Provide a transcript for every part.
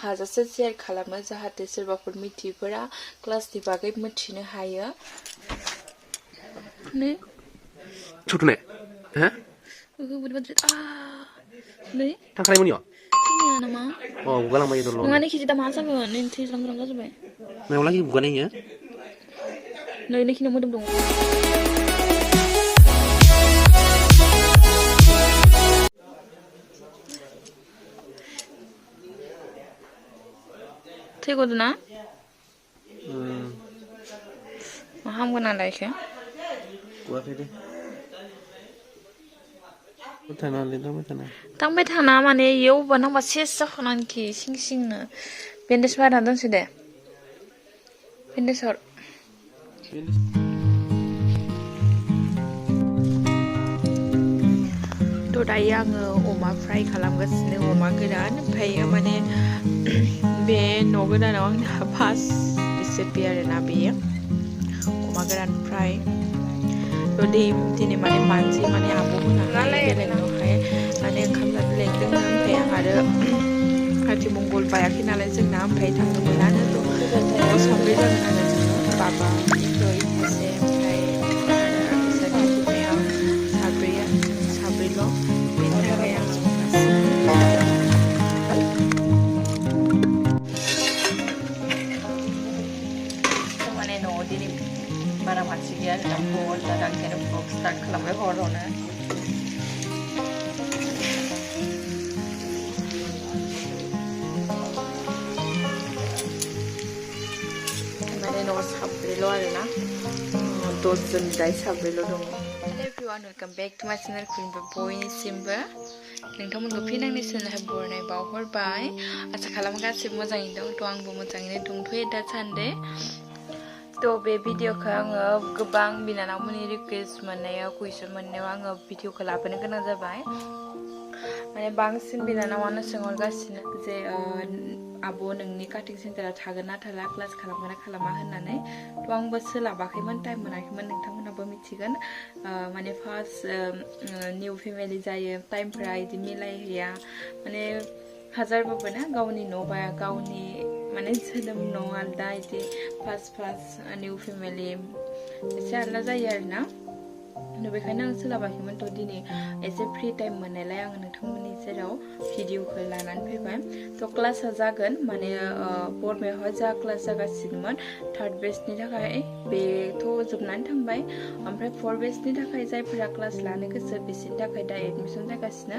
हाजासे शेयार खालामो जाहाथे सोरबाफोर मिथियैफोरा क्लासनि बागै मिथिनो हायो नै छुटने हैं नै थांखानाय मोनियाव थैनो नामा गुगालांबाय दङ नङा नै खिजि दा मा जागोन नै थैज्लांग्रां जाजोब्बाय मायाव लागि गुगानाय इयो नै नैखिनियाव मोदोम दङ थैग'दो ना मा हामगोन नालाय इखो गुवाखै दे थांबाय थाना माने इयाव अबा नांबा सेस जाखानानैखि सिं सिंनो बेन्डेज बायना दोनसै दे बेन्डेज हर थ' दायो आङो अमा फ्राय खालामगासिनो अमा गोरान ओमफ्रायो माने बे न' गोदानाव आंना फार्स्ट रेसिपि आरोना बेयो अमा गोरान फ्राय थ' दिनै माने मानसि माने आब' मोनाहाय बेलेगनावहाय माने ओंखाम जानो लेंदों ओमफ्राय आं आरो आथिमंगल बायाखै नालाय जोंना ओमफ्राय थांनो मोनानो थ' न'आव साब्रै जागोन आरो जोङो बाबा इथय सासे ओमफ्राय सासे बिमायाव साब्रैल' बेनि थाखाय आं संगासिनो माने न'आव दिनै बारा मानसि गैया आरोना भल जादों ओंखायनो भ्लग स्टार्ट खालामबाय हरावनो माने न'आव साब्रैल' आरोना 10 जन दायो साब्रैल' दङ एभरिवान वेलकाम बेक टु माय चेनेल खुलुमबाय बयनिसिमबो नोंथांमोनखौ फिन आंनि चेनेलहाय बरायनाय बावहरबाय आसा खालामो गासिबो मोजाङैनो दं थ' आंबो मोजाङैनो दंथ'यो दासान्दे थ' बे भिडिअखौ आङो गोबां बिनानावमोननि रिकुवेस्ट मोननायाव कुइसन मोननायाव आङो भिडिअखौ लाबोनो गोनां जाबाय माने बांसिन बिनानावानो सोंहरगासिनो जे आब' नोंनि काटिं सेन्टारा थागोन ना थाला क्लास खालामगोन ना खालामा होननानै थ' आंबो सोलाबाखैमोन टाइम मोनाखैमोन नोंथांमोनाबो मिथिगोन माने फार्स्ट निउ फेमिलि जायो टाइमफ्रा बिदि मिलायहैया माने हाजारबाबो ना गावनि न' बा गावनि माने जोनोम न' आलदा बिदि फार्स्ट निउ फेमिलि एसे आलदा जायो आरोना बेखायनो आं सोलाबाखैमोन थ' दिनै एसे फ्रि टाइम मोननायलाय आङो नोंथांमोननि सेराव भिडिअखौ लानानै फैबाय थ' क्लासा जागोन माने बरमायावहाय जा क्लास जागासिनोमोन थार्ड बेचनि थाखाय बेथ' जोबनानै थांबाय ओमफ्राय 4 बेचनि थाखाय जायफोरा क्लास लानो गोसो बिसोरनि थाखाय दा एडमिसन जागासिनो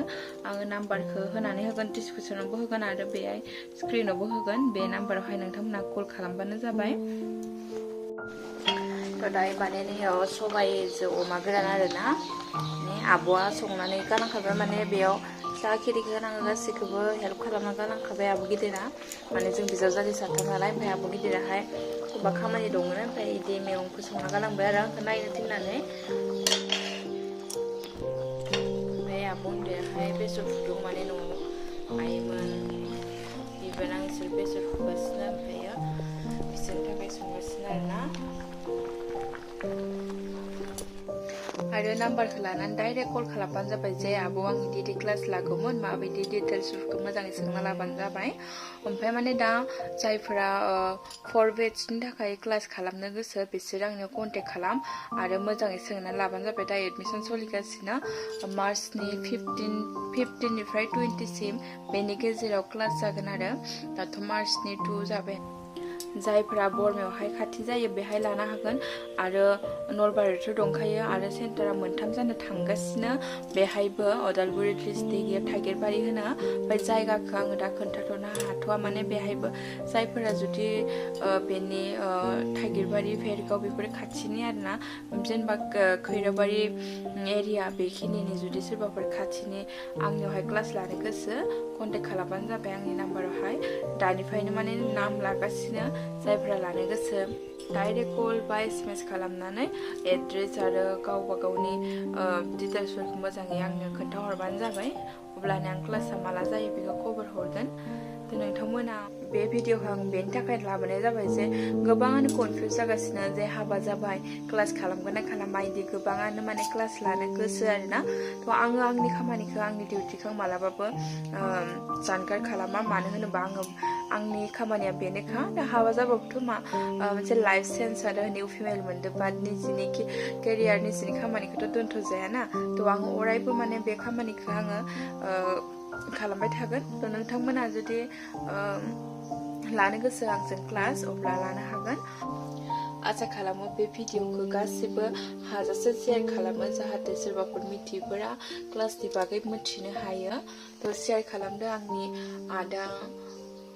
आङो नाम्बारखौ होनानै होगोन डिसक्रिपसनावबो होगोन आरो बेहाय स्क्रिनावबो होगोन बे नाम्बारावहाय नोंथांमोना कल खालामबानो जाबाय थ' दायो माने नैयाव सबाइजों अमा गोरान आरोना माने आब'आ संनानै गालांखाबाय माने बेयाव जा खिरिखौ होनांगौ गासैखौबो हेल्प खालामना गालांखाबाय आब' गिदिरा माने जों बिजावजालि साथाम नालाय ओमफ्राय आब' गिदिराहाय गोबां खामानि दंमोन ओमफ्राय बिदि मैगंखौ संना गालांबाय आरो आंखौ नायनो थिननानै ओमफ्राय आब' उन्दैयाहाय बेसर फुदुं माने न'आव आइमोन बिबोन आं बिसोर बेसर फुगासिनो ओमफ्रायो बिसोरनि थाखाय संगासिनो आरोना आरो नाम्बारखौ लानानै डाइरेक्ट कल खालामबानो जाबाय जे आब' आं बिदि क्लास लागौमोन माबायदि डिटेल्सफोरखौ मोजाङै सोंना लाबानो जाबाय ओमफ्राय माने दा जायफोरा 4 बेचनि थाखाय क्लास खालामनो गोसो बिसोर आंनियाव कन्टेक्ट खालाम आरो मोजाङै सोंना लाबानो जाबाय दा एडमिसन सोलिगासिनो मार्चनि 15निफ्राय 20सिम बेनि गेजेराव क्लास जागोन आरो दाथ' मार्चनि 2 जाबाय जायफोरा बरमायावहाय खाथि जायो बेहाय लानो हागोन आरो नलबारियावथ' दंखायो आरो सेन्टारा मोनथाम जानो थांगासिनो बेहायबो अदालगुरि डिस्ट्रिक्ट थाइगिरबारि होनो ओमफ्राय जायगाखौ आङो दा खोन्थाथ'नो हाथ'वा माने बेहायबो जायफोरा जुदि बेनि थाइगिरबारि भेरगाव बेफोर खाथिनि आरोना जेनेबा खैराबारि एरिया बेखिनिनि जुदि सोरबाफोर खाथिनि आंनियावहाय क्लास लानो गोसो कन्टेक्ट खालामबानो जाबाय आंनि नाम्बारावहाय दानिफ्रायनो माने नाम लागासिनो जायफोरा लानो गोसो डाइरेक्ट कल बा SMS खालामनानै एड्रेस आरो गावबा गावनि डिटेल्सफोरखौ मोजाङै आंनो खोन्थाहरबानो जाबाय अब्लानो आं क्लासा माला जायो बेखौ खबर हरगोन नोंथांमोना बे भिडिअखौ आं बेनि थाखाय लाबोनाय जाबाय जे गोबाङानो कनफिउज जागासिनो जे हाबा जाबाय क्लास खालामगोन ना खालामा इदि गोबाङानो माने क्लास लानो गोसो आरोना थ' आङो आंनि खामानिखौ आंनि डिउटिखौ मालाबाबो जानगार खालामा मानो होनोबा आंनि खामानिया बेनोखा दा हाबा जाबाबोथ' मोनसे लाइफ सेन्स आरो निउ फिमेल मोनदों बाट निजिनि केरियार निजिनि खामानिखौथ' दोनथ'जायाना थ' आङो अरायबो माने बे खामानिखौ आङो खालामबाय थागोन थ' नोंथांमोना जुदि लानो गोसो आंजों क्लास अब्ला लानो हागोन आसा खालामो बे भिडिअखौ गासिबो हाजासे शेयार खालामो जाहाथे सोरबाफोर मिथियैफोरा क्लासनि बागै मिथिनो हायो थ' शेयार खालामदो आंनि आदा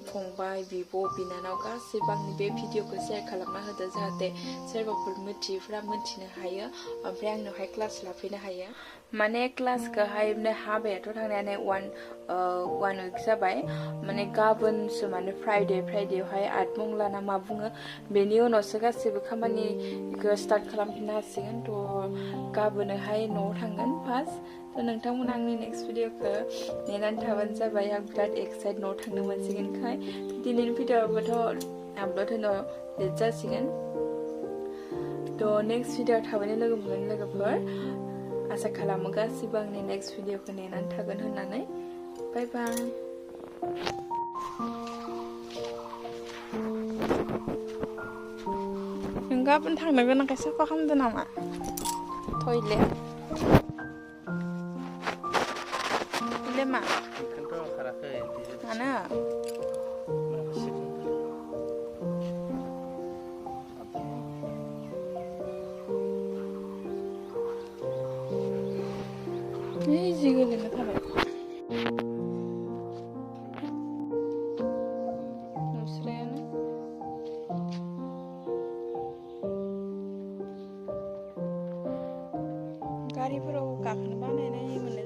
फंबाय बिब' बिनानाव गासिबो आंनि बे भिडिअखौ शेयार खालामना होदो जाहाथे सोरबाफोर मिथियैफोरा मिथिनो हायो ओमफ्राय आंनावहाय क्लास लाफैनो हायो माने क्लासखौहाय हाबायाथ' थांनायानो वान उइक जाबाय माने गाबोनसो माने फ्राइडेयावहाय आठमंला ना मा बुङो बेनि उनावसो गासिबो खामानिखौ स्टार्ट खालामफिननो हासिगोन थ' गाबोनहाय न'आव थांगोन फार्स्ट थ' नोंथांमोना आंनि नेक्स्ट भिडिअखौ नेनानै थाबानो जाबाय आं बिराद एक्साइट न'आव थांनो मोनसिगोनखाय दिनैनि भिडिअआबोथ' आपल'ड होनो लेट जासिगोन थ' नेक्स्ट भिडिअआव थाबैनो लोगो मोनगोन लोगोफोर आसा खालामो गासिबो आंनि नेक्स्ट भिडिअखौ नेनानै थागोन होननानै बाय बाय नों गाबोन थांनो गोनांखाय साफा खालामदो नामा टयलेट मा मानो जि गोलैना थाबाय मुस्रायानो गारिफोराव गाखोनो बानायनाय मोनो